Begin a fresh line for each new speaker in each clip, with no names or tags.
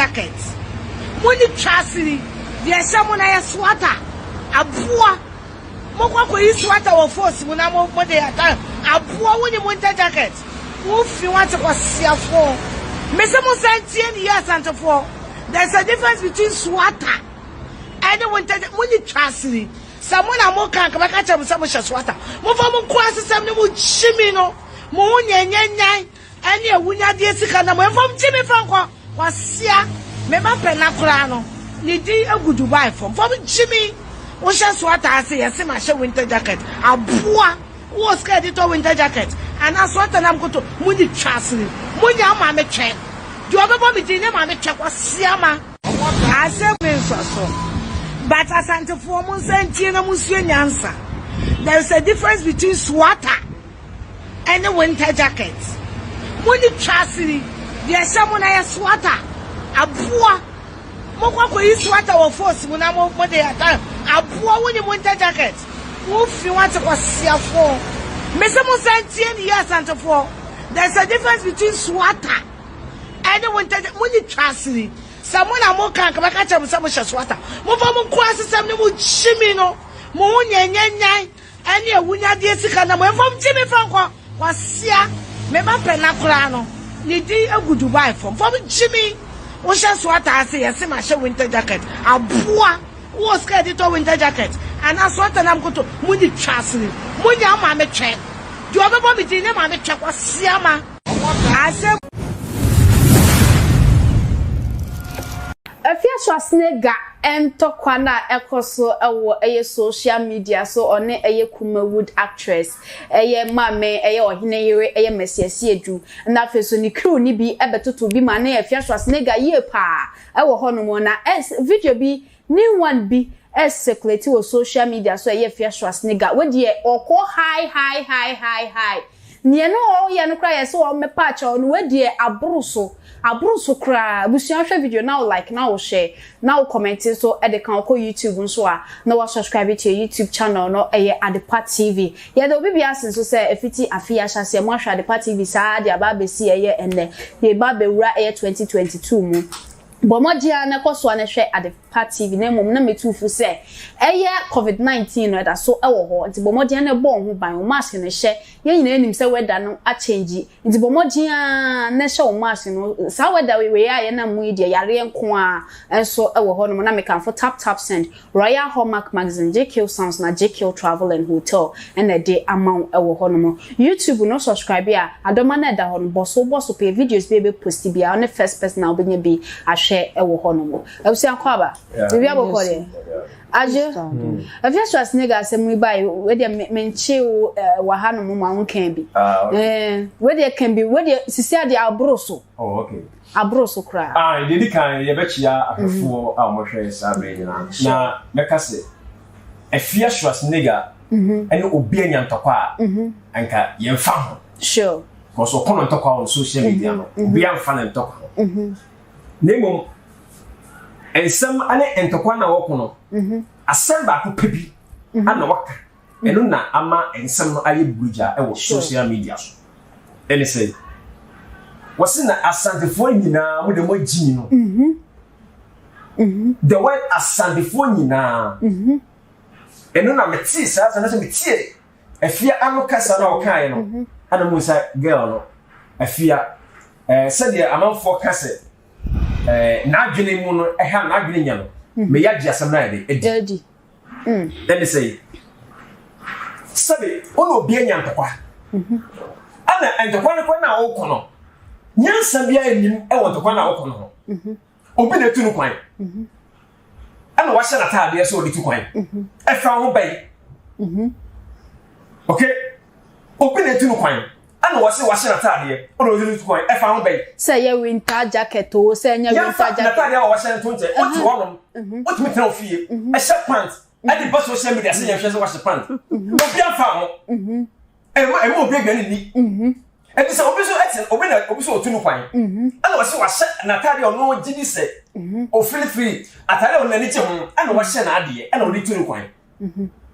jacket. Mo ni twasiri deɛ ɛhyɛ mo na yɛ sweater. Aboa. Mo kɔ kɔ yi sweater wɔ force mu na mo mo de ata aboa wo ni winter jacket. Wo fi wate kwasiafoɔ. Mese mo nsa ntie ne yie Asantefoɔ. There's a difference between sweater ɛne winter jacket. Mo ni twasiri. Sɛ mo na mo ka anka bɛka kyerɛ mo sɛ mo hyɛ sweater. Momfa mo nko asesɛm ne mo gyimi no. Mo ho nyanyanyan ɛne awunyadeɛ sika na mo ɛmfa mo gyimi fa nkɔ. Kwasia, me ba pɛ na koraa no, ne din agu Dubai fam. Fa mo gyimi. Wohyɛ sweater ase yɛse ma hyɛ winter jacket. Aboa. Wowɔ sika yɛde tɔ winter jacket. Anaa sweater na mkoto. Mo ni twasiri. Mo nya maame twɛ. Deɛ ɔbɛbɔ me din ne maame twɛ kwasia ma. Asɛm mi nsɔ so. But Asantefoɔ mo nsa ntie na mo nsua nyansa. There is a difference between sweater ɛne winter jacket. Mo ni twasiri. Deɛ ɛhyɛ mo na yɛ sweater. Aboa. Mo kɔ kɔ yi sweater wɔ force mu na mo mo de ata aboa wo ni winter jacket. Wo fi wate kwasiafoɔ. Mese mo nsa ntie ne yie Asantefoɔ. There is a difference between sweater ɛne winter jacket. Mo ni twasiri. Sɛ mo na mo ka anka bɛka kyerɛ mo sɛ mo hyɛ sweater. Momfa mo nko asesɛm ne mo gyimi no. Mo ho nyanyanyan ɛne awunyadeɛ sika na mo ɛmfa mo gyimi fa nkɔ. Kwasia, me ba pɛ na koraa no, ne din agu Dubai fam. Fa mo gyimi. Wohyɛ sweater ase yɛse ma hyɛ winter jacket. Aboa. Wowɔ sika yɛde tɔ winter jacket. Anaa sweater na mkoto. Mo ni twasiri. Mo nya maame twɛ. Deɛ ɔbɛbɔ me din ne maame twɛ kwasia ma. Asɛm
Afia Schwarzenegger ntɔkwa no a ɛkɔ so wɔ ɛyɛ social media so ɔne ɛyɛ Kumawood actress ɛyɛ maame ɛyɛ ɔhene yere ɛyɛ Mercy Asiedu na afei so ne crew ne bi ɛbɛtoto bi ma ne Afia Schwarzenegger yie paa ɛwɔ hɔnom na ɛs video bi new one bi ɛcirculate wɔ social media so ɛyɛ Afia Schwarzenegger wɔdeɛ ɔkɔ high high high high high nea no ɔyɛ no koraa yɛ sɛ ɔmmɛpa akyɛw no wɔdeɛ aboro so aboro so koraa. Abusua, hwɛ video na wo like na wo share na wo comment nso ɛde kan kɔ YouTube nso a na wa subscribe to your YouTube channel no, ɛyɛ Adepa TV. Yɛde obi bi ase nso sɛ efiti afi ahyɛseɛ mo ahwɛ Adepa TV saa de aba abɛsi ɛyɛ ɛnɛ yɛba abɛwura ɛyɛ 2022 mu. Bɔ mmɔden a na ɛkɔ so a na hwɛ Adepa TV. Na mmom na metu fo sɛ ɛyɛ COVID-19 no ɛda so ɛwɔ hɔ, nti bɔ mmɔden a na ɛbɔ wo ho ban. Wo mask no hyɛ. Yɛn nyinaa nim sɛ weather no akyɛngyi, nti bɔ mmɔden a na hyɛ wo mask no. Saa weather wei a yɛnam mu yi deɛ, yareɛ nko a nso ɛwɔ hɔ nom. Na mekamfo Tap Tap Send, Royal Hallmark Magazine, JK Sounds na JK Travel and Hotel ɛna ɛde ama wo ɛwɔ hɔ nom. YouTube no, subscribe a adɔma no ɛda hɔ no, bɔ so bɔ so pɛ videos bi a ɛbɛ post bi a ɔne first person a wobɛnya bi ahwɛ ɛwɔ hɔ nom. Abusua, kɔ aba biribi abɔkɔ deɛ agye Afia Schwarzenegger asɛm yi baa wedeɛ menkye wo wɔ ha nom ma wo nkan bi.
Ah, okay.
Wedeɛ kan bi wedeɛ sisi adeɛ aboro so.
Oh, okay.
Aboro so koraa.
Ah, deɛ di kan, yɛbɛkyia ahwɛfoɔ a wɔhwɛ saa bere nyinaa. Na mɛka sɛ Afia Schwarzenegger ɛne obi anya ntɔkwa a anka yɛmfa ho. Because ɔkɔ no ntɔkwa wɔ social media no, obi amfa ne ntɔkwa ho. Na mmom nsɛm ne ntɔkwa na wɔko no, asɛm baako pɛ bi ana waka, ɛno na ama nsɛm no ayɛ burugya ɛwɔ social media so. Ɛne sɛ wɔsi na Asantefoɔ nyinaa mo de mo agyi no. The word Asantefoɔ nyinaa, ɛno na metee saa asɛm no sɛ metie Afia ano kasa na ɔkaeɛ no, ana mu nsa girl no Afia sɛdeɛ amanfoɔ ka sɛ n'adwene mu no ɛha n'adwene nya no, meyɛ agye asɛm no ayɛ de adi.
Adi.
Ɛne sɛ sɛbe wo na obi anya ntɔkwa, ɛna ntɔkwa no kɔ na wokɔ no, nyansa biara nnim ɛwɔ ntɔkwa no a wokɔ no ho. Obi na etu no kwan ɛna wahyɛ n'ataadeɛ sɛ ɔde tu kwan, ɛfa ho bɛyi. Okay, obi na etu no kwan ɛna wɔsɛ wahyɛ n'ataadeɛ ɔna ɔde tu kwan, ɛfa ho bɛyi.
Sɛ ɛyɛ winter jacket o, sɛ ɛnyɛ winter
yɛmfa
jacket.
N'ataadeɛ a wɔhyɛ nto nkyɛn. Wote hɔnom, wotumi tena wo fie ɛhyɛ pant ɛde ba social media sɛ yɛhwɛ sɛ wahyɛ pant. Obi amfa ho, ɛma obi aduane ni. Ɛti sɛ obi nso ɛte obi na obi nso otu no kwan ɛna wɔsɛ wahyɛ n'ataade a ɔno gye di sɛ ofirifiri ataade a ɔno n'ani gye ho, ɛna wahyɛ n'adeɛ ɛna ɔde tu no kwan.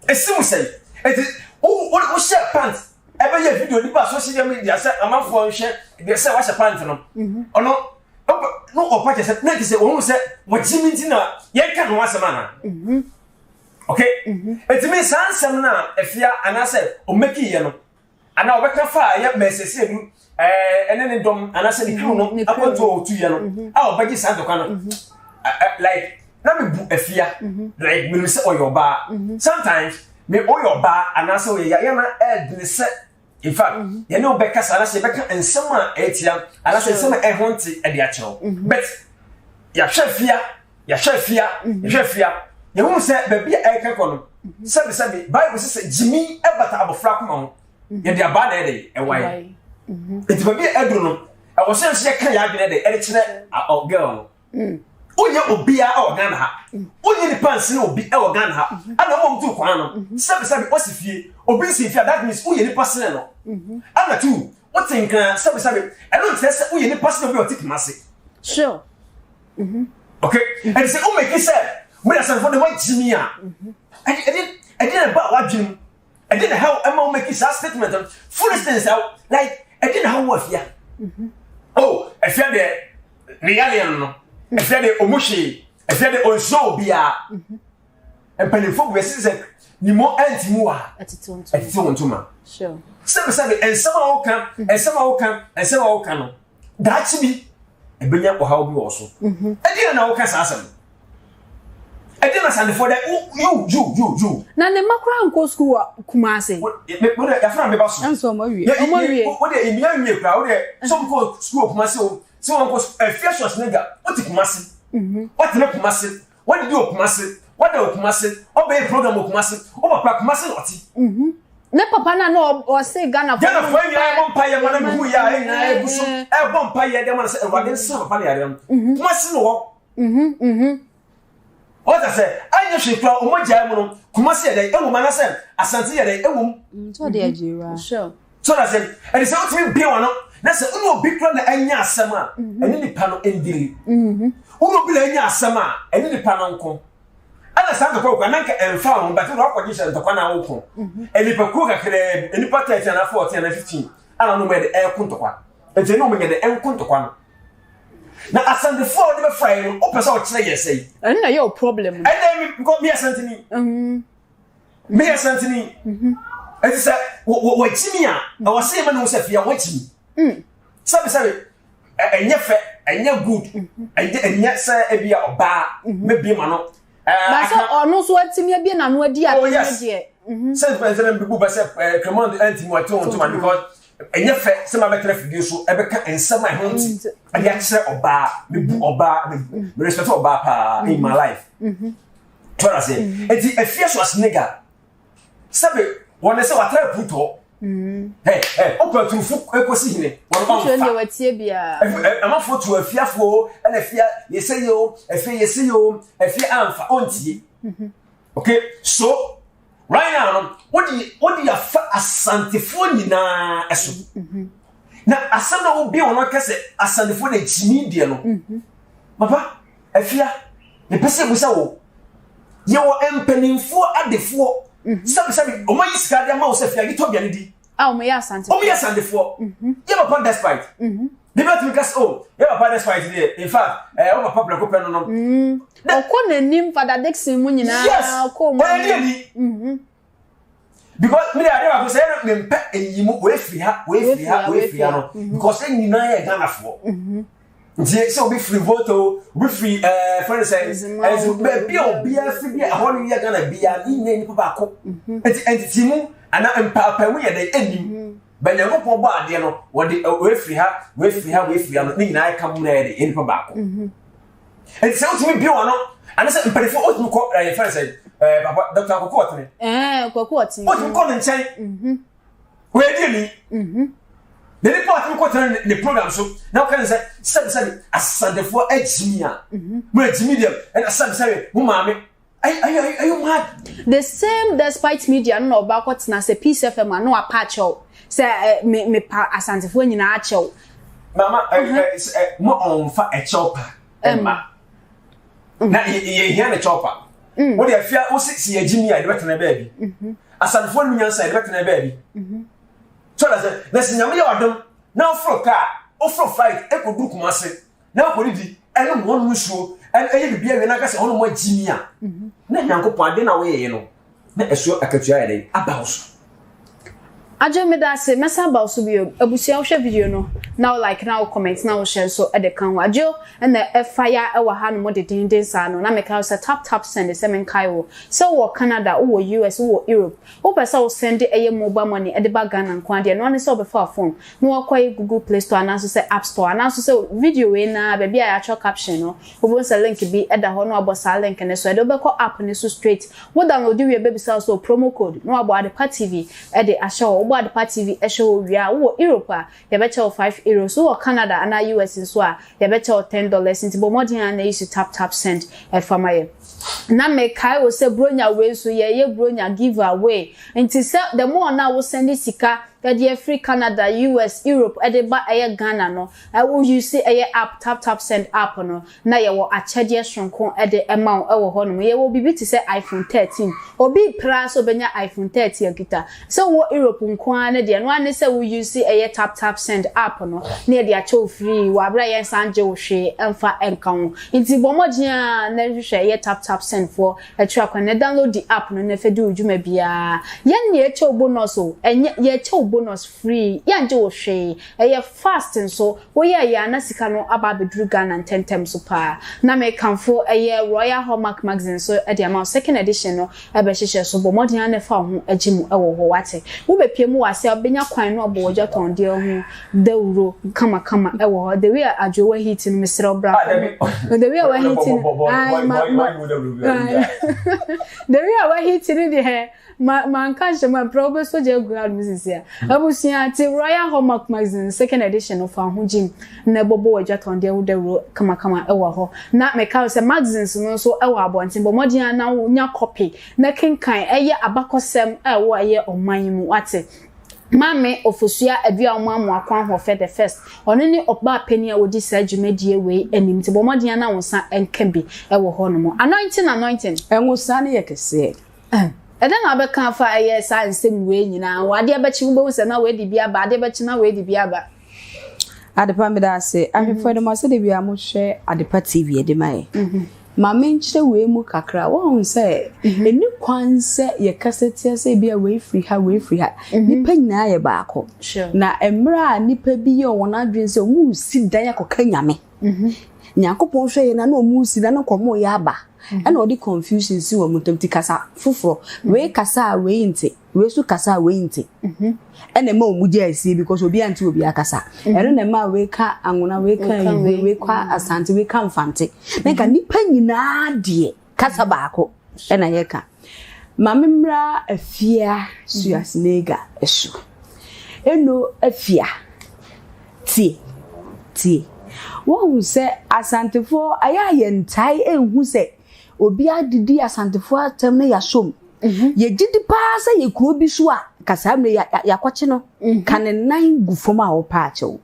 Esi mu sɛ eti wo wo wohyɛ pant ɛbɛyɛ video nipa social media sɛ amanfoɔ nhwɛ deɛ sɛ wahyɛ pant no, ɔno. no ɔpa kyɛ sɛ na kyɛ sɛ wɔn sɛ wɔgye mi nti na yɛnka ne ho asɛm ana. Okay, ɛtumi saa nsɛm no a afia anaasɛ ɔmɛki yɛ no anaa ɔbɛka fa a ɛyɛ mɛsɛsɛ du ɛne ne dɔm anaasɛ ne crew no akwantu a ɔtu yɛ no a ɔbɛgye saa ntɔkwa no, like na mebu afia, like menim sɛ ɔyɛ ɔbaa. Sometimes me ɔyɛ ɔbaa anaasɛ ɔyɛ ya yɛna ɛɛdene sɛ in fact yɛne wo bɛkasa anaasɛ yɛbɛka nsɛm a ɛtia anaasɛ nsɛm a ɛho nte ɛde akyerɛ wo. But yɛahwɛ afia, yɛahwɛ afia, yɛhwɛ afia, yɛhu sɛ baabi a ɛreka kɔ no, sɛbisɛbi, Bible sɛ sɛ gyimi ɛbata abɔfra koma ho, yɛde abaa na ɛde ɛwae. Nti baabi a ɛduru no, ɛwɔ sɛ nso yɛka yɛ adwene de ɛde kyerɛ ɔ girl no. Wonyɛ obiara ɛwɔ Ghana ha, wonyɛ nipa nsene obi ɛwɔ Ghana ha. Ɛna wɔn tu kwan no, sɛbisɛbi, wɔsi fie obi nsi fie a, that means woyɛ nipa sene no. Ɛna tu wote nkran, sɛbisɛbi, ɛno nkyerɛ sɛ woyɛ nipa sene obi a ɔte Kumase. Okay, ɛdi sɛ wo make sɛ mo yɛ asɛmfo de wɔagyi mi a, ɛdi ɛdi ɛdi na ba wadwene mu, ɛdi na how ɛma wo make saa statement no, foolish things a like ɛdi na how wɔ afia. Oh, afia deɛ ne yareɛ no, afia deɛ ɔmu hwee, afia deɛ ɔnsuo obiara. Mpanimfoɔ bu ɛsɛ sɛ ne mo ɛnti mu a ɛtete wɔn ntoma. Sɛbisɛbi, nsɛm a wɔka, nsɛm a wɔka, nsɛm a wɔka no, daakye bi ɛbɛnya ɔhaw bi wɔ so. Ɛdeɛ na wɔka saa asɛm no, ɛdeɛ na sandefoɔ dɛ you you you you.
Na ne mma koraa nkɔ sukuu wɔ Kumase.
Wo de yafra mi ba so.
Ɛnso ɔmo awie. Ɔmo awie.
Wo de emia nwie kura, wo de sɛ ɔmo kɔ sukuu wɔ Kumase o, sɛ wɔn kɔ efie Schwarzenegger, wote Kumase, wɔtena Kumase, wɔdidi wɔ Kumase, wɔda wɔ Kumase, ɔbɛyɛ program wɔ Kumase, wo papa Kumase na ɔte.
Ne papa na na ɔse Ghana
Ghana fo nyinaa ɛbɔ mpa yɛ ma na mehu yɛ a ɛnyinaa egu so ɛbɔ mpa yɛ dɛ ma na sɛ Awurade nsa papa ne yareɛ no. Kumase na wɔ. Ɔta sɛ anyɛ hwee kura ɔmo gyaa mu no, Kumase yɛ dɛ ɛwɔ mu anasɛ Asante yɛ dɛ ɛwɔ mu.
Nti ɔde agyewura.
So na sɛ ɛde sɛ wotumi bie wɔn no na sɛ wone obi kura na ɛnyɛ asɛm a, ɛne nipa no ndiri. Wone obi na ɛnyɛ asɛm a, ɛne nipa no nko. Ɛna saa ntɔkwa okura nanka ɛnfa ho bɛtɛ na wakɔgye hyɛ ntɔkwa na awoko. Nipa kuo kakraa bi, nipa 13 ana 14 ana 15 ana no mɛ de ɛko ntɔkwa. Nti ɛne wɔn nyɛ de ɛnko ntɔkwa no. Na asantefoɔ a wɔde bɛfra yɛn no, wopɛ sɛ ɔkyerɛ yɛn sɛ yi.
Ɛno na ɛyɛ o problem.
Ɛnna mi nkɔ mi asanteni. Mi asanteni. Ɛti sɛ wɔakyi mi a, ɛwɔ sɛ yɛma ne ho sɛ fia wɔakyi mi. Sɛbi sɛbi, ɛnyɛ fɛ, ɛnyɛ good, ɛnyɛ ɛnyɛ sɛ ebi a ɔbaa mɛbie ma no.
Baasa ɔno nso atumi abie n'ano adi
a. Oh yes. Sɛ sɛ sɛ bibu bɛ sɛ Clement ɛntumi wɔte wɔn ntoma because ɛnyɛ fɛ sɛ ma bɛtena fidie so ɛbɛka nsɛm a ɛho nti ɛde akyerɛ ɔbaa. Mebu ɔbaa, me respect ɔbaa paa in my life. Tɔra sɛ eti efie so asenega sɛbi wɔn sɛ watra putɔ ɛ ɛ ɔpɛ aturufo ekosi hene wɔn
ɔnfa
ɛmafo tu afiafoɔ ɛna afia yɛsɛ yɛ o, afia yɛsɛ yɛ o, afia anfa ɔntie. Okay, so right now no wode wode afa asantefoɔ nyinaa ɛso na asɛm na wobi wɔn aka sɛ asantefoɔ na gyimi deɛ no. Papa afia, mepɛ sɛ ebusa wo, yɛwɔ mpanimfoɔ adefoɔ, sɛbisɛbi, wɔn ayi sika de ama wo sɛ fia yi tɔ aduane di.
A wɔn yɛ asantefoɔ.
Wɔn yɛ asantefoɔ. Yɛ papa despite ne bɛ tumi ka sɛ, oh, yɛ papa despite deɛ, in fact ɛɛ wɔn papa prɛko pɛ no no.
Ɔkɔ n'anim, Fada Dixon mu nyinaa.
Yes.
Ɔkɔ mu.
Ɔyɛ deɛ ni because mi de ade baako sɛ ɛyɛ mi mpɛ eyi mu wei firi ha, wei firi ha, wei firi ha no because ɛn nyinaa yɛ Ghanafoɔ. Nti sɛ obi firi Volta o, obi firi fɛn sɛ ɛnzi baabi a obiara firi bi a ɛhɔ no yɛ Ghana bia ne nyinaa nipa baako. Nti ɛntiti mu ana mpaapaa mu yɛ dɛ ɛnim bɛ Nyankopɔn bɔ adeɛ no, wɔde wei firi ha, wei firi ha, wei firi ha no ne nyinaa ka mu na yɛ de yɛ nipa baako. Nti sɛ wotumi bie wɔn ano anasɛ mpanimfoɔ wotumi kɔ ɛyɛ fɛn sɛ papa Dr. Koko Ɔtene.
Koko Ɔtene.
Wotumi kɔ ne nkyɛn. Wɔyɛ di ni. Na nipa a ɔtumi kɔ tena ne program so na ɔka ne sɛ sɛbi sɛbi asantefoɔ agyimi a mo agyimi deɛ ɛna sɛbi sɛbi mo maame ayi ayi ayi ayi mad.
The same Despite Media no na ɔba akɔ tena sɛ Peace FM a na wapa akyɛw sɛ ɛ me me pa asantefoɔ nyinaa akyɛw.
Mama ɛ ɛ ɛ mo ɔnfa ɛkyɛw pa ɛma na yɛ hia ne kyɛw pa. Wo de afia wo si si agyimi a yɛde bɛtena baabi. Asantefoɔ no nyansa yɛde bɛtena baabi. So na sɛ na sɛ Nyame yɛ ɔdom na woforo kaa, woforo flight ɛkɔduru Kumase na wokɔdidi. ɛnom wɔnom nsuo, ɛyɛ biribi awie na aka sɛ wɔnom agyi mi a, na Nyankopɔn ade na woyɛeɛ no, na ɛso akatua ayɛ dɛn? Aba wo so.
Adjo meda ase, mɛsan aba wo so bio. Abusua wohwɛ video no na wo like na wo comment na wo share nso de ka ho. Adjo na ɛfa ya wɔ ha nom dedenden saa no na meka wo sɛ tap tap send sɛ menkae wo sɛ wowɔ Canada, wowɔ US, wowɔ Europe, wopɛ sɛ wo send ɛyɛ mobile money de ba Ghana nko ara deɛ ɛno ara ne sɛ wobɛfa wo phone na wakɔ ɛyɛ Google Play Store anaa nso sɛ App Store anaa nso sɛ video wei no ara baabi a yɛatwerɛ caption no Wobɛhu sɛ link bi da hɔ na wabɔ saa link no so. Ɛde wo bɛkɔ app no so straight. Wo download wie a ɛbɛbisa wo sɛ wo promo code na wabɔ Adepa TV de ahyɛ hɔ. Wobɔ Adepa TV hyɛ hɔ wie a, wowɔ Europe a, yɛbɛkyɛ wo €5. Wowɔ Canada anaa US nso a, yɛbɛkyɛ wo $10. Nti bɔ mmɔden ara na use Tap Tap Send fa ma yɛn. Na mekae wo sɛ Buronya wei nso, yɛreyɛ Buronya give away. Nti sɛ the more no a wo send sika de afiri Canada, US, Europe de ba ɛyɛ Ghana no, Wo use ɛyɛ app tap tap send app no na yɛwɔ akyɛdeɛ soronko de ma wo wɔ hɔ nom. Yɛwɔ biribi te sɛ iPhone 13. Obi repere ara sɛ ɔbɛnya iPhone 13 akita. Sɛ wowɔ Europe nko ara no deɛ, ɛno ara ne sɛ wo use ɛyɛ tap tap send app no na yɛde akyɛ wo free wɔ aberɛ a yɛnsan ngye wo hwee mfa nka ho. Nti bɔ mmɔden ara na hwehwɛ ɛyɛ tap tap send foɔ akyiri akwan na download di app no na fa di wo dwuma biara. Yɛn na yɛkyɛ wo bonus o, ɛnyɛ yɛkyɛ wo bonus free, yɛngye wo hwee. Ɛyɛ fast nso, woyɛɛ yɛ a na sika no aba abɛduru Ghana ntɛntɛm so paa. Na mekamfo ɛyɛ Royal Hallmark Magazine nso de ama wo, second edition no bɛhyehyɛ so, bɔ mmɔden ara na fa wo ho gye mu wɔ hɔ, woate. Wobɛpue mu wɔ ase a, wobɛnya kwan na wɔabɔ w'adwatɔndeɛ ho dawuro kamakama wɔ hɔ. The way a Adwoa heat no, mesrɛ wo bra fam. The way a waheat no, ae, ma, ma, ae, the way a waheat no deɛ, Ma manka nhyɛ mu a mprɛ wobɛsɔ gya agu hanom sisi a. Abusua te Royal Hallmark Magazine second edition no fa ho gyim na ɛbɔbɔ w'adwatɔndeɛ ho dawuro kamakama wɔ hɔ. Na meka wo sɛ magazines no nso wɔ abɔnten bɔ mmɔden ara na nya copy na kenkan ɛyɛ abakɔsɛm a ɛwɔ ɛyɛ ɔman yi mu wate. Maame Ofosua Aduawomu Amoako Ahoɔfɛ the first ɔno ne ɔbaa panin a ɔdi saa dwumadie wei anim nti bɔ mmɔden ara na wo nsa nka bi wɔ hɔnom. Anointing anointing.
Nwosa no yɛ kɛseɛ.
Ɛdɛn na wobɛka afa ɛyɛ saa nsɛm wei nyinaa ho? Adeɛ bɛkye wobɛhu sɛ na wei de bi aba, adeɛ bɛkye na wei de bi aba.
Adepa meda ase. Ahwɛfoɔ yɛda mo ase da biara mo hwɛ Adepa TV ɛde ma yɛ. Ma me nkyerɛ wei mu kakra. Woahu sɛ ɛni kwan sɛ yɛkasa tia sɛ ebia wei firi ha wei firi ha. Nnipa nyinaa yɛ baako. Na mmerɛ a nnipa bi yɛ wɔn adwene sɛ wɔn resi dan akɔka Nyame. Nyankopɔn hwɛ yɛn na na wɔn resi dan na nka wɔn reyɛ aba. Ɛna ɔde confusion si wɔn ntam nti kasa foforɔ. Wei kasa a wei nte, wei nso kasa a wei nte. Ɛna ɛma wɔn gya asie because obiara nte obiara kasa. Ɛno na ɛma wei ka Anwona, wei ka Igwe, wei ka Asante, wei ka Mfante. Na nka nnipa nyinaa deɛ kasa baako ɛna yɛka. Ma me mmra Afia Suasenega so. Eno Afia, tie, tie. Woahu sɛ Asantefoɔ ɛyɛ a yɛntae nhu sɛ obi adidi Asantefoɔ atɛm na yɛasɔ mu. Mhm. Yɛgye di paa sɛ yɛ kuro bi so a, ka saa mmerɛ yɛakɔkye no, mhm. ka ne nan gu fam a ɔpa akyɛw.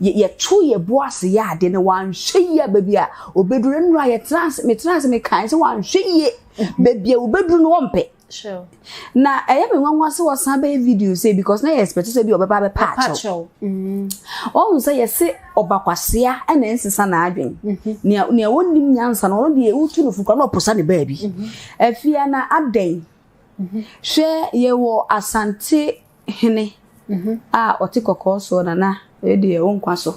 Yɛto yɛ bo ase yɛ ade na wanhwɛ yie a baabi a obɛduru no nnora yɛtena ase metena ase mekae sɛ wanhwɛ yie mhm. baabi a obɛduru no wɔmpɛ. Na ɛyɛ me nwanwa sɛ wɔsan bɛyɛ video sei because na yɛ expect sɛ bi ɔbɛba abɛpa akyɛw. Mm. Wɔn sɛ yɛse ɔbakwasea ɛna ɛnsesa n'adwen. Mm-hmm. Nea nea wɔnim nyansa no ɔno deɛ wotu no fukura na ɔposa ne baabi. Mm-hmm. Afia na adɛn? Mm-hmm. Hwɛ yɛwɔ Asante hene a ɔte kɔkɔɔ soɔ nana wei deɛ wo nkwa so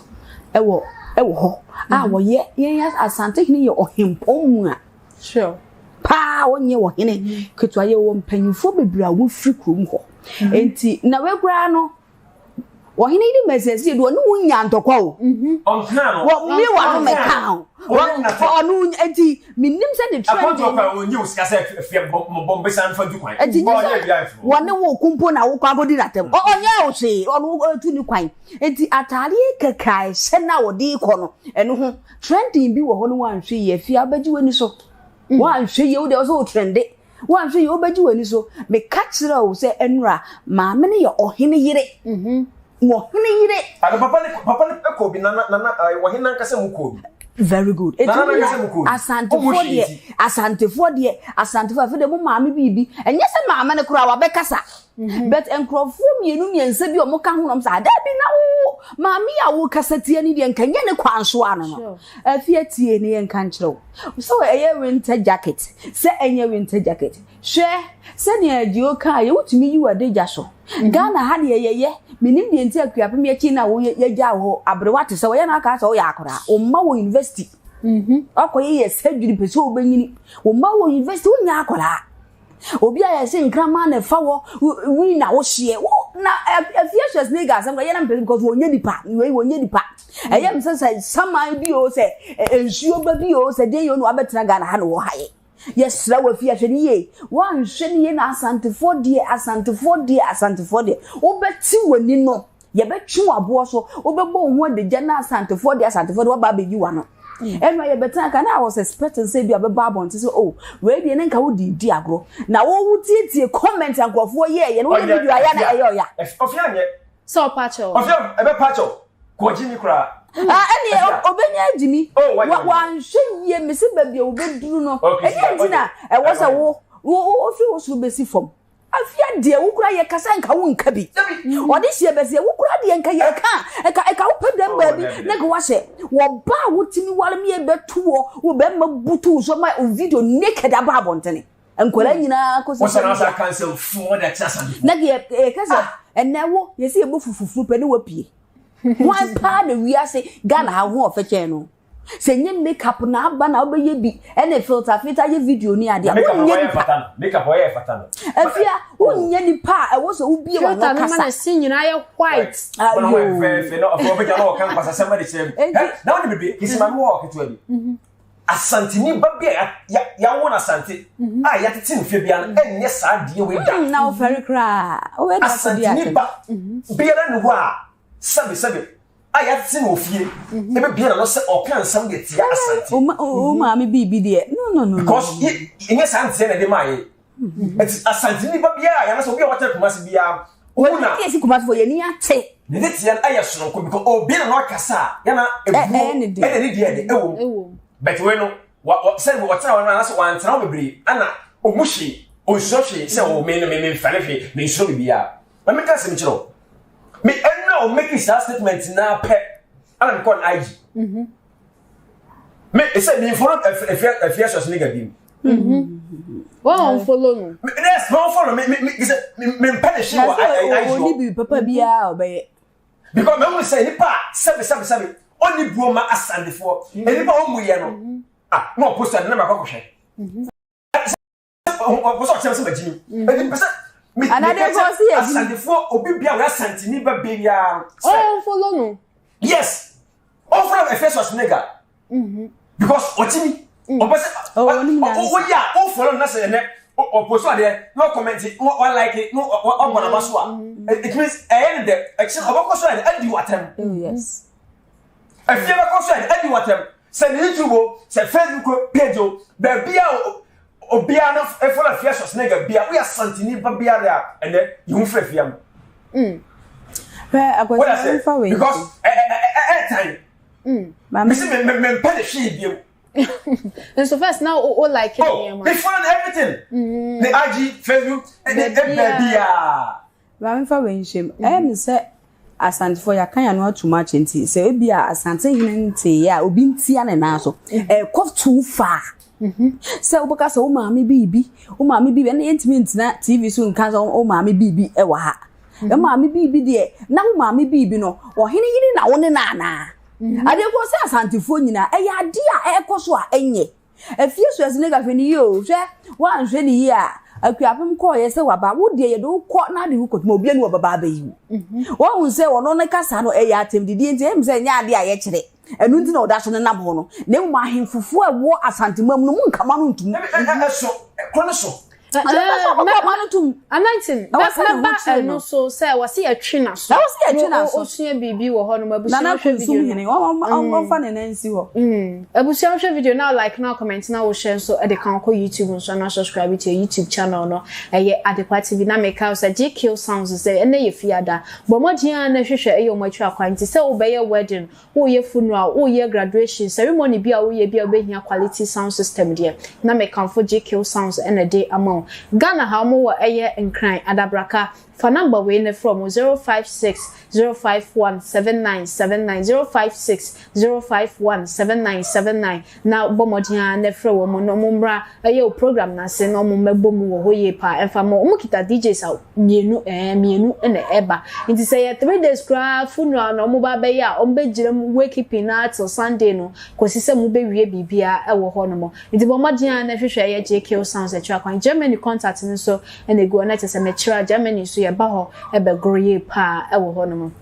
ɛwɔ ɛwɔ hɔ a mhm. wɔyɛ yɛn asante hene yɛ ɔhempɔn mu a
sure
paa wɔnyɛ ɔhene mhm. ketewa yɛ wɔ mpanyinfoɔ bebree a wɔfiri kurom hɔ mhm. nti na wekura no ɔhene yi de mɛsɛsi edu ɔne wo nya ntɔkwa o
wɔ
mi wa no mɛka ho ɔno nti menim sɛ ne trend
akɔntu ɔkwan wɔn nye wo sika sɛ fia bɔ mbesa nfa du kwan
nti nye sɛ wɔne wo ko mpo na wokɔ akɔdi n'atɛm mm. ɔnyɛ wo hwee ɔno ɔtu ne kwan nti ataadeɛ kɛkɛ a ɛhyɛ no a wɔde kɔ no ɛno ho trending bi wɔ hɔ no wanhwɛ yie afia wobɛgye w'ani so mm. wanhwɛ yie wo deɛ ɔsɛ wo trende wanhwɛ yie wobɛgye w'ani so meka kyerɛ wo sɛ ɛnora maame no yɛ ɔhene yere mm-hmm. Ɔhene yere.
Ana papa ne papa ne kɔ bi nana nana ɔhene nankasa mu kɔ bi.
Very good.
Eti wo yɛ
asantefoɔ deɛ asantefoɔ deɛ asantefoɔ afei deɛ mo maame biribi ɛnyɛ sɛ maame no koraa wabɛkasa mhm. but nkurɔfoɔ mmienu mmiɛnsa bi a wɔka ho nom sɛ adaa bi na wo.
Maame yi a wokasa tia no deɛ nka nyɛ ne kwan so ano no. Afie tie ne yɛnka nkyerɛ wo. Sɛ ɛyɛ winter jacket, sɛ ɛnyɛ winter jacket. Hwɛ, sɛnea Gio kaeɛ, wotumi yi w'adagya so. Mhm. Ghana ha deɛ yɛyɛ, menim deɛ nti Akuapem akyi na wo yɛgya wo hɔ, aberewa te sɛ wɔyɛ na aka sɛ woyɛ akwadaa. Wo mma wɔ university. Mhm. Wakɔyɛ yɛ surgery pɛ sɛ wobɛnyini. Wo mma wɔ university, wonyɛ akwadaa. Obi a yɛse nkraman na ɛfa wɔ wi na wohyeɛ. Wo na afie Schwarzenegger asɛm kora yɛ na mepɛ because wɔnyɛ nipa. Wei wɔnyɛ nipa. Ɛyɛ me sɛ sɛ saman bi o sɛ nsuo ba bi o sɛ deɛ yɛ o na wabɛtena Ghana ha na wɔ ha yɛ. Yɛsrɛ wo afie hwɛ no yie. Woanhwɛ no yie na Asantefoɔ deɛ Asantefoɔ deɛ Asantefoɔ deɛ wobɛte w'ani no yɛbɛtwe w'aboɔ so wobɛbɔ wo ho adagya na Asantefoɔ deɛ Asantefoɔ deɛ waba abɛyi w'ano. Ɛnna yɛbɛtena ka na I was expecting sɛ bi a bɛba abɔnten sɛ oh wei deɛ ne nka wode di agorɔ na wo tietie comment a nkurɔfoɔ yɛɛyɛ no woyɛ video ayɛ na ɛyɛ ɔya.
Ɔfia nyɛ.
Sɛ ɔpa kyɛw.
Ɔfia ɛbɛpa kyɛw. Kɔ gyimi koraa.
Ah, ɛne ɔbɛnya agyimi. Oh, wanhwɛ yie mese baabi a wobɛduru no. Ɛdeɛ nti na ɛwɔ sɛ wo wofiri wo soro bɛsi fam. Afia deɛ wo kura yɛ kasa nka wo nka bi. Ɔde hyɛ bɛsi wo kura deɛ nka yɛ ka nka nka wo pɛ dɛm baabi na nka wahyɛ. Wɔ ba a wotumi ware mi bɛto wɔ wo bɛma butu so ma video naked aba abɔntene. Nkwadaa nyinaa kɔ
social media. Wɔsɛ aka nsɛm fun wɔde akyerɛ asantefo.
Na deɛ yɛka sɛ ɛnɛ wo yɛsɛ yɛbɔ fufufuru pɛ ne wapue. Hwan paa na wiase Ghana ha ho ɔfɛ kyɛn no. Sɛ nye makeup na aba na wobɛyɛ bi ɛne filter filter yɛ video ni adeɛ. Wonyɛ nipa.
Makeup ɔyɛ fata no.
Afia wonyɛ nipa a ɛwɔ sɛ wobie w'ano kasa.
Filter no ma na se nyinaa yɛ white.
Ayo. Fɛfɛ na ɔfɛ ɔbɛgya na ɔka nkwasasɛm de kyerɛ mi. Na wɔn de bebe kisi maame wɔ ɔketewa bi. Asanteni ba bi a yɛawo no Asante mhm. a yɛatete no fie biara no ɛnyɛ saa adeɛ wei da.
Hmm, na wofɛre koraa.
Asanteni ba mhm. biara ni hɔ a sɛbe sɛbe a yɛatete no wɔ fie mhm. ɛbɛbia n'ano sɛ ɔka nsɛm de tia Asante.
O maame biribi deɛ no no no.
Because ɛnyɛ saa nteɛ na ɛde maa yɛ. Ɛti Asanteni ba biara yɛn sɛ obi a wɔtɛ Kumasi biara.
Wɔn na yɛsi Kumasi fo yɛn ni ate.
Ne ne teɛ no ɛyɛ soronko because obi na ɔkasa a yana ebuo ɛna ne deɛ de ɛwɔ mu but wei no wa wa sɛ ɔtena wɔn anaasɛ wantena hɔ bebree ɛna ɔmu hwee onsuro hwee sɛ ɔwɔ me no me me nfɛre hwee me nsuro biribiara na me ka asɛm kyerɛ o me ɛnu a ɔmeki saa statement naa pɛ ɛna me kɔ no IG. Mm-hmm. Me sɛ mi follow efia efia sɔs ne gabi mu.
Wɔn wɔn follow no.
Yes, wɔn follow me me me sɛ me me mpɛ ne hye wɔ ayi
ayi. Oni bi papa biara ɔbɛyɛ.
Because mɛ n sɛ nipa sɛbi sɛbi sɛbi ɔni buo ma asandefoɔ nipa wɔn mu yɛ no ah na ɔpost adi na ma kɔ kɔhwɛ. Ɔpɛ sɛ ɔkyerɛ sɛ magyimi. Ɛdi pɛ sɛ
Anade kɔ ɔsi yɛ gyimi.
Asantefoɔ obi bia wɔyɛ asanteni ba bɛ biara.
Ɔnfollow no.
Yes. Ɔnfollow Efe Schwarzenegger. Because ɔgyimi. Ɔpɛ sɛ ɔyɛ a ɔnfollow no na sɛ ɛnɛ ɔpost adeɛ na ɔkɔmɛnti na ɔlike na ɔbɔ n'aba so a it means ɛyɛ no dɛ ɛkyɛ ɔbɛkɔ so ayɛ adi w'atɛm.
Yes.
Efie bɛkɔ so ayɛ adi w'atɛm sɛ ne YouTube o sɛ Facebook page o baabi a Obiara no follow Afia Schwarzenegger bia woyɛ Asanteni ba biara a ɛnɛ yi ho firi Afia mu.
Mm. Hwɛ akwasi mfa wei.
Because ɛ ɛ ɛ ɛ tan. Mm. Mesi me me me mpɛ ne hwee bio.
Nso first na o like ne
nneɛma. Oh, me follow everything. Mm. Ne IG, Facebook, ne baabiara.
Ma memfa wei nhyɛ mu. Ɛyɛ me sɛ Asantefoɔ yɛaka yɛn ano atom akyɛ nti sɛ ebi a Asantehene nteeɛ a obi ntia ne nan so. Ɛkɔ too far. Sɛ wobɛka sɛ wo maame biribi, wo maame biribi, ɛnna yɛntumi ntena TV so nka sɛ wo maame biribi wɔ ha. Wo maame biribi deɛ, na wo maame biribi no, ɔhene yere na wo ne no anaa? Adeɛ kɔ sɛ Asantefoɔ nyinaa, ɛyɛ adeɛ a ɛrekɔ so a ɛnyɛ. Afie so ɛsɛ nigga hwɛ ne yie o hwɛ woanhwɛ ne yie a Akuapem kɔɔyɛ sɛ waba wo deɛ yɛde wo kɔ na ade wo kɔtuma obi ani wɔ bɛba abɛyi wo mhm. wɔhu sɛ ɔno ne kasa no ɛyɛ atɛmdidie nti ɛmu sɛ ɛnyɛ adeɛ a yɛkyerɛ ɛno nti na ɔda so nenam hɔ no na mmom ahemfofoɔ a ɛwɔ Asantema mu no mu nkama no ntum
ɛso kuro no so
Anointing, mɛba ɛno so sɛ wɔsi yɛtwe n'aso.
Ɛwɔ sɛ yɛtwe n'aso.
Osua biribi wɔ hɔ nom abusua
hwɛ video no. Ɔmfa ne nan nsi
hɔ. Abusua hwɛ video na like na comment na wo share nso ɛde kan kɔ YouTube nso na subscribe to your YouTube channel no. Ɛyɛ Adepa TV na meka sɛ GQ Sounds sɛ ɛnɛ yɛ fiada. Bɔ mmɔden a na hwehwɛ ɛyɛ wɔn atwa kwan nti sɛ wobɛyɛ wedding Woreyɛ funeral, woreyɛ graduation, ceremony bi a woreyɛ bi a wobɛhia quality sound system deɛ, na mekamfo GQ Sounds na ɛde ama wo. wo. Ghana ha wɔn wɔ ɛyɛ Nkran, Adabraka. Fa number wei na frɛ wɔn, 056 051 7979, 056 051 7979, na bɔ mmɔden ara na frɛ wɔn na wɔn mmra ɛyɛ wo program no ase na wɔn mmɛbɔ mu wɔ hɔ yie paa ɛmfa mma wo. Wɔn kita DJs a mmienu ɛɛ mmienu na ɛba nti sɛ ɛyɛ 3 days koraa funeral na wɔn ba abɛyɛ a wɔn bɛgyina mu wake keeping no ara till Sunday no kɔsi sɛ mobɛwie biribiara ɛwɔ hɔ nom. Nti bɔ mmɔden ara na hwehwɛ ɛyɛ JKO Sounds akyiri akwan. Germany contact no nso na ɛgu hɔ na kyerɛ sɛ mekyerɛ a Germany nso yɛba hɔ bɛgoro yie paa ɛwɔ hɔ nom.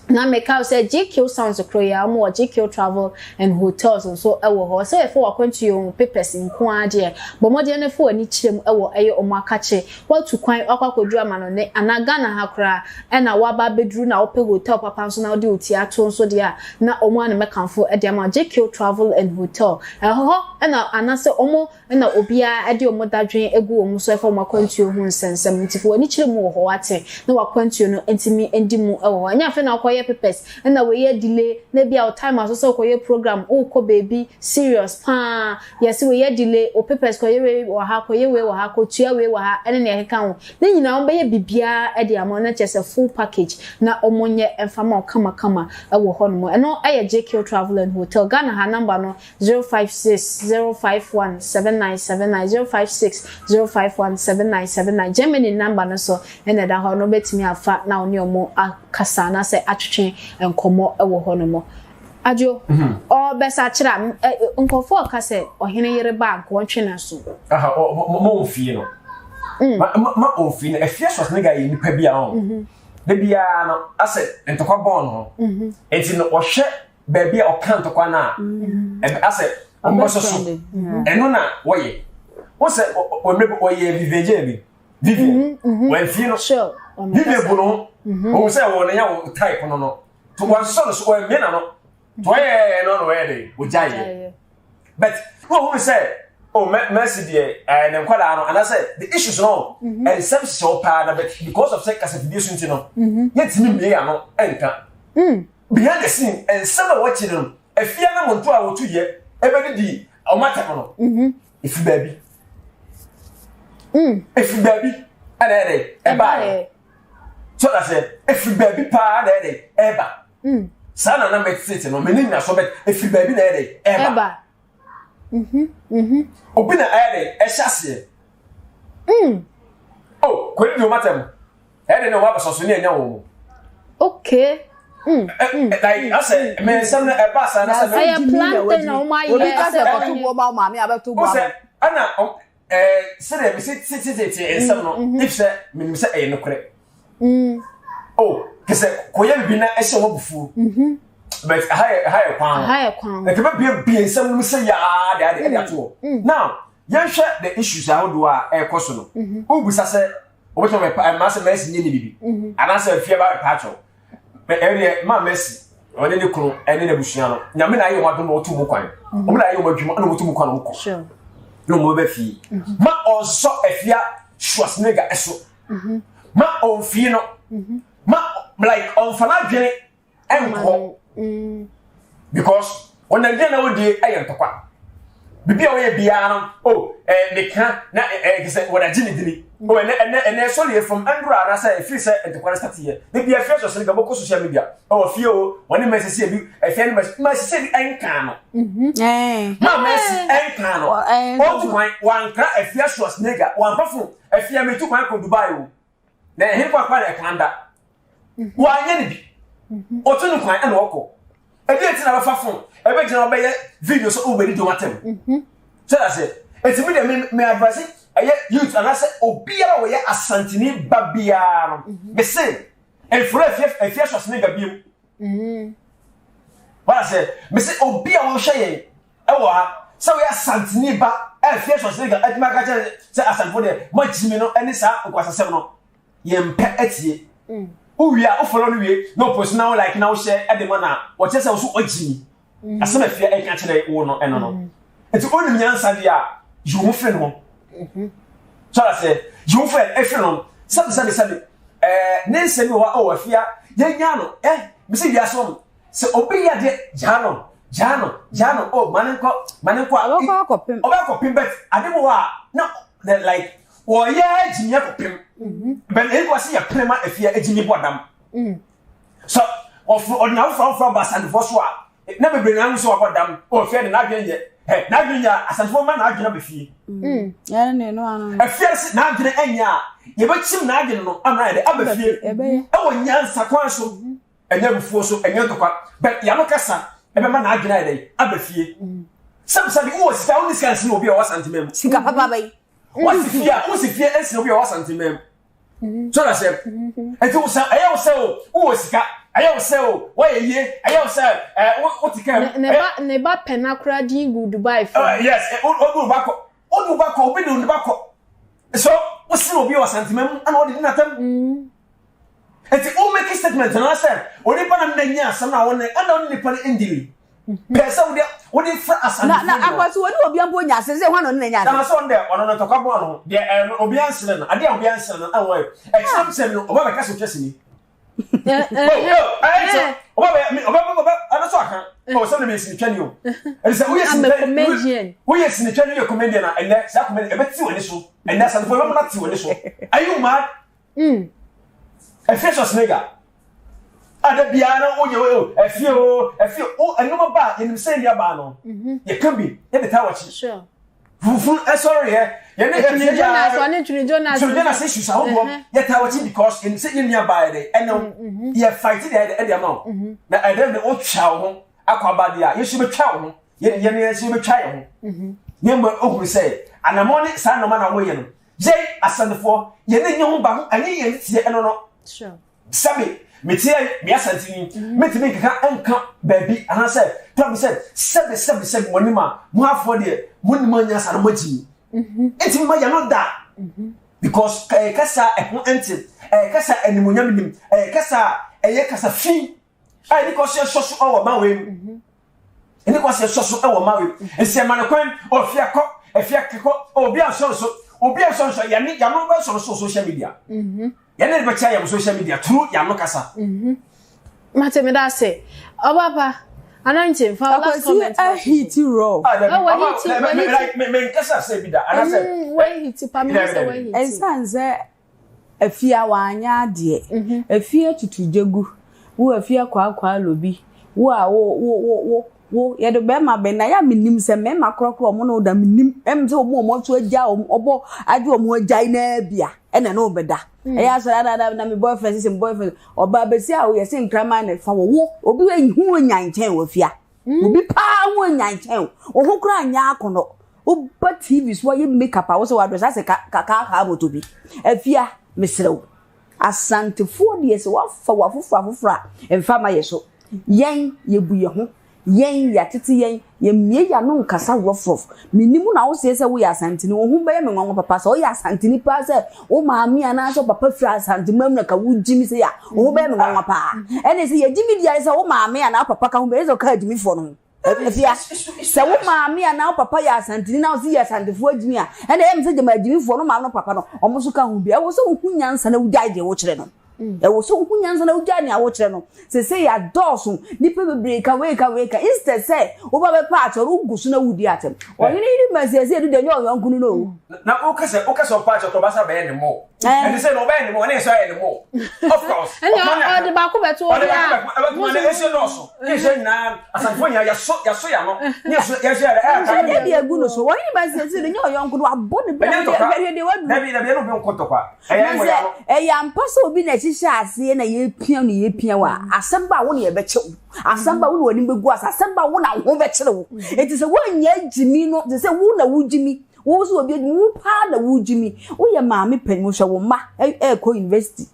Na meka wo sɛ GQ Sounds koro yi a wɔn wɔ GQ Travel and Hotels nso wɔ hɔ. Sɛ yɛfa w'akwantu yɛ wɔn papers nko ara deɛ, bɔ mmɔden na fa w'ani kyerɛ mu wɔ ɛyɛ wɔn akakye. Woatu kwan wakɔ akɔduru amanɔne anaa Ghana ha koraa ɛna woaba abɛduru na wopɛ hotel papa nso na wode wo ti ato nso deɛ a, na wɔn ara na mɛkamfo de ama wo. GQ Travel and Hotel, ɛhɔ na anaasɛ wɔn na obiara de wɔn dadwen gu wɔn so ɛfa wɔn akwantuo ho nsɛnsɛm nti fa w'ani kyerɛ mu wɔ hɔ wate na w'akwantuo no ntumi ndi mu wɔ hɔ ɛnyɛ afei na wokɔyɛ papers na wei yɛ delay na ebia wo time aso sɛ wokɔyɛ program wokɔ baabi serious paa yɛse wei yɛ delay wo papers kɔyɛ wei wɔ ha kɔyɛ wei wɔ ha kɔtua wei wɔ ha ɛne nea ɛkeka ho ne nyinaa wɔn bɛyɛ biribiara de ama wo na kyerɛ sɛ full package na wɔn nyɛ mfa ma wo kamakama wɔ hɔ nom ɛno ɛyɛ JK Travel and Hotel Ghana ha number no 056 051 7979 056 051 7979 Germany number no so na ɛda hɔ no wobɛtumi afa na wo ne ɔmo akasa anaasɛ atwetwe nkɔmmɔ wɔ hɔ nom. Adwo, ɔbɛsakyera a, nkurɔfoɔ ɔka sɛ ɔhene yere ba a nka ɔntwe n'aso.
Aha, ma ɔmfie no. Ma ɔmfie no. Afie Schwarzenegger yɛ nipa bi a ɔn. Da biara no, asɛ ntɔkwa bɔn no ho. Nti no, ɔhwɛ baabi a ɔka ntɔkwa no a ɛbɛ asɛ ɔmbɛsɔ so ɛno na wɔyɛ wọ́n sɛ ɔmɛ wɔyɛ Vivian Jane bi Vivian wɔn fie no Vivian bu no ho wɔn sɛ wɔn yɛ wɔ type no no to wɔn sɔ no so wɔn mmea na no to wɔyɛ no na wɔyɛ de wɔgya yɛ but wɔn hu sɛ oh Mercy deɛ ɛɛ ne nkwadaa no anaasɛ the issues no nsɛm hyehyɛ wɔ paa na but because of sɛ kasafidie so nti no yɛntumi mmea yɛ ano nka. Behind the scene, nsɛm a ɛwɔ akyire no, afie anamontuo a wɔtu yɛ ɛbɛdidi wɔn atɛm no, ɛfiri baabi. Ɛfiri baabi ɛna ɛyɛ dɛ ɛbaeɛ. So na sɛ ɛfiri baabi paa na ɛyɛ dɛ ɛba. Saa na na mɛtete no, mene nyina so bɛ ɛfiri baabi na ɛyɛ dɛ ɛba. Obi na ɛyɛ dɛ ɛhyɛ aseɛ. Oh, kɔdidi wɔn atɛm. Ɛde ne wɔn abɛsɔ so ne ɛnya wɔn mu.
Okay.
Like asɛ mɛ nsɛm no ɛba saa na sɛ.
Ɛyɛ plantain na wɔn ayɛ.
Obi ka sɛ kɔto boɔ ma maame abɛto boɔ ama.
Ɛna ɛɛ sɛdeɛ mesi tete nsɛm no if sɛ menim sɛ ɛyɛ nokorɛ. Oh kɛsɛ kɔyɛ bibi na ɛhyɛ wɔn abufuo. But ɛha yɛ ɛha yɛ kwan.
Ɛha yɛ kwan.
Ɛkɛ bɛ bie nsɛm no mu sɛ yaa de ade ɛde ato hɔ. Now yɛnhwɛ the issues ahodoɔ a ɛrekɔ so no. Wobisa sɛ. Wobɛtumi abɛpa ɛma sɛ Mercy nyɛ ne bibi mhm. anaasɛ afie ba bɛpa akyɛw. Ɛdeɛ ma Mercy ɔne ne kunu ɛne n'abusua no nyame na ayɛ wɔn adom na wɔtu mu kwan. Mhm. Wɔn na ayɛ wɔn adwuma na wɔtu mu kwan na wɔkɔ. Na wɔn bɛ fie. Mhm. Ma ɔnsɔ afia Schwarzenegger ɛso. Ma ɔnfie no. Ma like ɔnfa n'adwene ɛnkɔ mm. because wɔn aduane na wɔdie ɛyɛ ntɔkwa bibi a wɔyɛ biara no o oh, ɛɛ meka na ɛɛ kisɛ wɔn agye ne dini o ɛnɛ ɛnɛ ɛnɛ sɔre yɛ fam ɛndura anaasɛ efiri sɛ ntɔkwa no start yɛ ebi afia sɔsɔ ne ka bɔkɔ social media ɛwɔ fie o wɔn ne mɛsɛ si ebi ɛfia ne mɛsɛ mɛsɛ si ebi ɛnkan no maa mɛsɛ ɛnkan no ɔtu kwan wankra afia Schwarzenegger wanfa fo afia mɛtu kwan kɔ Dubai o. Na ɛhe kwan kwan na ɛkwan da? Mhm. Wanyɛ no bi. Mhm. Ɔto no kwan ɛna ɔkɔ. Ɛdi eti na bɛfa fon ɛbɛgyina ɔbɛyɛ video sɛ ɔbɛdi dɔm atɛm. Mhm. Sɛ na sɛ eti mi deɛ mi mi advice ɛyɛ youth anaasɛ obiara a wɔyɛ asantini ba biara no. Mese mfura efie efie sɔsene ga biem. Wɔn asɛ mese obi a wɔhwɛ yɛn Ɛwɔ ha sɛ woyɛ Asanteni ba a ɛfie Schwarzenegger atumi aka kyerɛ sɛ Asantefo deɛ moagyimi no ne saa nkwasasɛm no yɛmpɛ atie. Mm. Wowie a wofɔlɔ no wie na ɔpost na wo like na wohyɛ de ma no a wɔkyerɛ sɛ wo so wagyimi. Mm. Asɛm afia ɛka kyerɛ wo no ɛno no. Mm. Nti wonim nyansa deɛ a yi wo ho firi no ho. Mm-hmm. So sɛ yi wo firi ɛfiri no sɛbi sɛbi sɛbi ɛɛ ne nsɛm bi wɔ hɔ a ɔwɔ afia yɛnya no ɛ mesi wiase wɔn Sɛ obi yɛ adeɛ gyaa no gyaa no gyaa no oh ma ne nkɔ ma ne nkɔ a.
Ɔbɛkɔ akɔpem.
Ɔbɛkɔ akɔpem but ade wɔ hɔ a na the like. Wɔyɛ gyimi akɔpem. Bɛn ɛni kɔ se yɛ pere ma Afia gyimi bɔ dam. So ɔforo ɔde n'afoforo afoforo aba Asantefoɔ so a na bebree na ahu sɛ wabɔ dam. Ɔ Afia de n'adwene yɛ ɛ n'adwene yɛ a Asantefoɔ ma n'adwene aba fie. Afia se n'adwene ɛnyɛ a yɛbɛkyim n'adwene no ama ayɛ dɛ aba fie ɛwɔ nyansa kwan so. Ɛnyɛ abufuo so, ɛnyɛ ntɔkwa, but yano kasa ɛbɛma n'adwene ayɛ dɛn aba fie. Sɛbisɛbi wowɔ sika, wonni sika nsene obi a ɔwɔ Asantema mu.
Sika papa bɛyi.
Wasi fie a, wosi fie nsene obi a ɔwɔ Asantema mu. So na sɛ, nti wo sɛ ɛyɛ wo sɛ o, wowɔ sika, ɛyɛ wo sɛ o, woayɛ yie, ɛyɛ wo sɛ ɛɛ wote kaa mu.
Ne ba ne ba pɛ na koraa din gu Dubai fo.
Yes, wode wo ba kɔ, wode wo ba kɔ, obi de wo ba kɔ. So wosene obi a ɔwɔ Asantema mu ɛna ɔde di n'atam. Nti wo make statement na sɛ onipa na nna nya asɛm na wɔne ɛna ɔne nipa no ndili. Pɛ sɛ wode wode fra asante.
Na na akwasi wɔne obi mpo nya asɛm sɛ hwan na ɔne na nya asɛm.
Na sɛ ɔno dɛ ɔno no ntɔkwa bɔn no deɛ ɛno obi ansene no adeɛ a obi ansene no ɛwɔ ɛkyerɛ sɛ no ɔba bɛka sɛ ɔtwa sini. Ɔba bɛ ɔba ɔba ɔno so aka ɔ sɛ ɔno yɛ sinitwa ni o. Ɛdi sɛ woyɛ sinitwa woyɛ sinitwa ni woyɛ comedian a ɛnɛ saa comedian ɛbɛti w'ani so ɛnɛ asantefo ɛbɛma no ate w'ani so. Are you mad?
Mm.
Efie Schwarzenegger. A da biara na woyɛ o efie o efie o ɛnoma ba a yɛnim sɛ nua baa no.
Mhm.
Yɛka bi yɛde taa wakyi.
Sure.
Funfun ɛsɔre yɛ yɛne efie
Twene Jonas ɔne Twene Jonas.
Twene Jonas issues ahodoɔ
Mhm.
yɛtaa wakyi because yɛnim sɛ yɛn nua baa yɛ dɛ ɛnɛ
Mhm.
yɛ fight deɛ ɛde ɛde ama wo.
Mhm.
Na ɛdɛ ne wotwa wo ho akɔ aba deɛ a yɛsu bɛtwa wo ho yɛn yɛn yɛn nso yɛbɛtwa yɛn ho.
Mhm.
Na mmom ohunu sɛ anamɔ ne saa nneɛma na wɔyɛ no Yɛn Asantefoɔ, yɛn ani nnye ho baako, ɛnyɛ yɛn teɛ ɛno no. Sɛbe, meteɛ me Asanteni, mm-hmm. metumi nkeka nka baabi anaasɛ tɔ bi sɛ sɛbe sɛbe sɛbe mo anim a mo afoɔ deɛ mo nim anyansa no mo akyi.
Mm-hmm.
Ntumi ma yɛn no da.
Mm-hmm.
Because ɛyɛ kasa ɛho nte, ɛyɛ kasa animonyam nim, ɛyɛ kasa ɛyɛ kasa fi. A ɛni kɔ so ɛsɔ so ɛwɔ ma wei mu. Ɛni kɔ so ɛsɔ so ɛwɔ ma wei mu. Nsi ɛma no kwan ɔfia kɔ ɛfia kɔ obi asɔ nso obi asɔ nso yɛne yano bɛ sɔ nso social media.
Mhm.
Yɛne ne bɛkyɛ yɛn social media turu yano kasa.
Mhm. Mate me da ase. Ɔbapa anointing fa last comment.
Akwasi ahiti raw.
Ah, dabi. Me me me nkasa sɛ bi da. Anasɛ.
Wahiti pa me sɛ wahiti.
Ɛnsan sɛ Afie a wanyɛ adeɛ. Afie tutu gya gu. Wo afie akwaakwa lobi. Wo a wo wo wo wo wo yɛde bɛrima bɛn na yɛ a menim sɛ mmarima korɔkorɔ wɔn ne wo da menim ɛm sɛ wɔn a wɔn aso agya wɔn ɔbɔ agye wɔn agyae naa bi a ɛna ne wo bɛda. Ɛyɛ asɔre ada na me boyfriend sisi me boyfriend ɔbaa bɛsi a woyɛ se nkraman na ɛfa wɔ wo obi hu nyan nkyɛn wɔ afia. Obi paa ho nyan kyɛn wo. Wo ho koraa nyɛ akɔnnɔ. Woba TV so ayɛ makeup a wo sɛ wadress asɛ kakaakaa moto bi. Afia, mesrɛ wo. Asantefoɔ deɛ sɛ woafa wo afoforɔ afoforɔ a, mfa ma yɛ so. Yɛn, yɛbu yɛ ho. Yɛn, yɛatete yɛn. Yɛmmie yɛn ano nkasa rɔfrɔf. Mennim wo na woseɛ sɛ woyɛ Asanteni. Wo ho bɛyɛ me nwanwa papa sɛ woyɛ Asanteni paa sɛ wo maame anaasɛ wo papa firi Asanteman mu na ka wogyimi sei a, wo ho bɛyɛ me nwanwa paa. Ɛne sɛ yɛgyimi di ayɛ sɛ wo maame anaa wo papa ka ho bi, ɛyɛ sɛ ɔka agyimifoɔ no ho. Afia, sɛ wo maame anaa wo papa yɛ Asanteni na wo se yɛ Asantefoɔ agyimi a, ɛnna ɛyɛ me sɛ gyama agyimifoɔ no maame no papa no, wɔn nso ka ho bi. Ɛwɔ sɛ wohu nyansa na wogyae deɛ wokyerɛ no. Ɛwɔ sɛ wohu nyansa na wogyae nea wokyerɛ no. Seesei yɛadɔɔso, nnipa bebree ka wei ka wei ka. Instead sɛ woba bɛpa akyɛw no, wogu so na wodi atɛm. Ɔhene yere ma seesei no deɛ ɛnyɛ ɔyɔnko no no o.
Na woka sɛ woka sɛ ɔpa akyɛw kora ɔbɛsa bɛyɛ ne mo. Ɛne sɛ na ɔbɛyɛ ne mo, ɛne sɛ ɔyɛ ne mo. Of course.
Ɛne ɔde baako bɛto
obi a. Ɔde baako bɛto ɛbɛto ɛsɛ dɔɔso. Ne sɛ nyinaa asantefoɔ nyinaa yɛso yɛso yɛ ano. Ne yɛso yɛso yɛ ɛyɛ
aka. Ɛnyɛ deɛ egu no so. Ɔhene ma seesei no ɛnyɛ ɔyɔnko no wabɔ ne bra.
Ɛnyɛ ntɔkwa.
Hwɛ deɛ waduru.
Dabi dabi ɛne obi nkɔ ntɔkwa.
Na sɛ ɛyɛ ampa sɛ obi na ɛhyehyɛ aseɛ na yɛpia no yɛpia wo a, asɛm ba a wo na yɛbɛkyɛ wo. Asɛm ba a wo na w'anim bɛgu ase. Asɛm ba a wo na wo ho bɛkyere wo. Enti sɛ woannya gyimi no, te sɛ wo na wogyimi, wo sɛ obi agyimi, wo paa na wogyimi. Woyɛ maame panin, hwɛ wo mma ɛrekɔ university.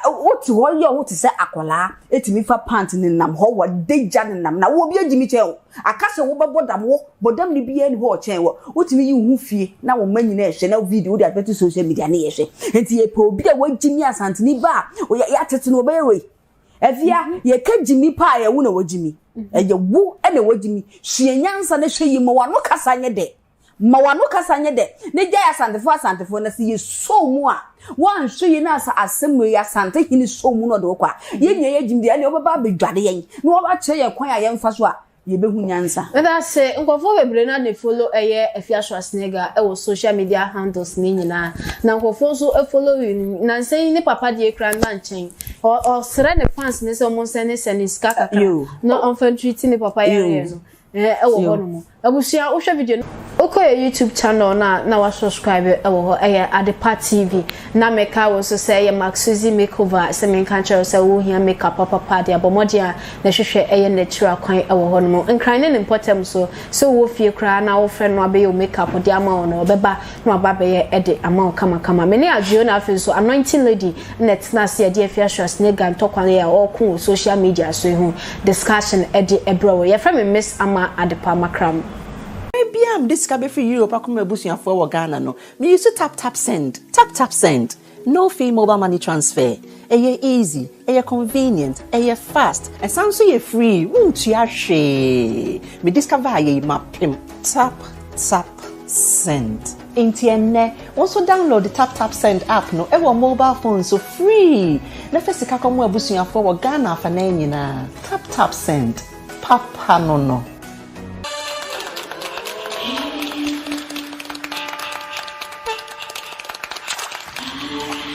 Wote hɔ yɛ wo te sɛ akwadaa etumi fa pant nenam hɔ w'adagya nenam na wo obi agyimi kyɛn wo aka sɛ wobɛbɔ dam wo bɔ dam no biara ni hɔ ɔkyɛn wɔ wotumi yi wo ho fie na wo mma nyinaa ɛhwɛ na video wode abɛto social media ne yɛhwɛ nti yɛpɛ obi a wagyimi asantene ba a yɛatete no ɔbɛyɛ wei afia yɛka gyimi paa yɛ wo na wagyimi ɛyɛ wo na wagyimi sua nyansa na hwɛ yi ma wano kasa nyɛ dɛ Ma w'ano kasa nyɛ dɛ na gyae Asantefoɔ Asantefoɔ na sɛ yɛsɔ wo mu a woanhwɛ yie na sɛ asɛm wei Asantehene sɔ wo mu na ɔde wo kɔ a yɛn nyinaa yɛgyim deɛ ɛnneɛ wobɛba abɛdware yɛn na woakyerɛ yɛn kwan a yɛmfa so a. Yɛbɛhu nyansa.
Medase, nkurɔfoɔ bebree na ne follow ɛyɛ Afia Schwarzenegger ɛwɔ social media handles ne nyinaa na nkurɔfoɔ nso follow no nansa yi ne papa deɛ kura nna nkyɛn ɔsrɛ ne fans ne sɛ ɔmo nsɛne sɛne sika kakra na ɔmfa ntreat ne papa yareɛ no ɛwɔ hɔ nom. Abusua wohwɛ video no wokɔ yɛ YouTube channel no a na wa subscribe wɔ hɔ ɛyɛ Adepa TV na meka wo nso sɛ ɛyɛ Maxuzy makeover sɛ menka nkyerɛ wo sɛ wohia makeup papapa de abɔ mmɔden a na hwehwɛ ɛyɛ natural kwan wɔ hɔ nom Nkran ne ne mpɔtam so sɛ wowɔ fie koraa na wofrɛ no abɛyɛ wo makeup de ama wo no ɔbɛba na waba abɛyɛ de ama wo kamakama. Me ne Adwoa na afei nso Anointing Lady na ɛtena ase yɛde Afia Schwarzenegger ntɔkwa no yɛ a ɔreko wɔ social media so yi ho discussion de brɛ wo. Yɛfrɛ me Miss Ama Adepa Makram.
Berɛ biara a mede sika bɛfiri Europe akɔma m'abusuafoɔ wɔ Ghana no, me use tap tap send, tap tap send, no fee mobile money transfer. Ɛyɛ easy, ɛyɛ convenient, ɛyɛ fast, ɛsan nso yɛ free, wontua hwee. Me discover yei mapem. Tap tap send. Enti ɛnnɛ, wo nso download Tap Tap Send app no wɔ mobile phone so free na fa sika kɔma w'abusuafoɔ wɔ Ghana afanan nyinaa. Tap Tap Send, papa no no.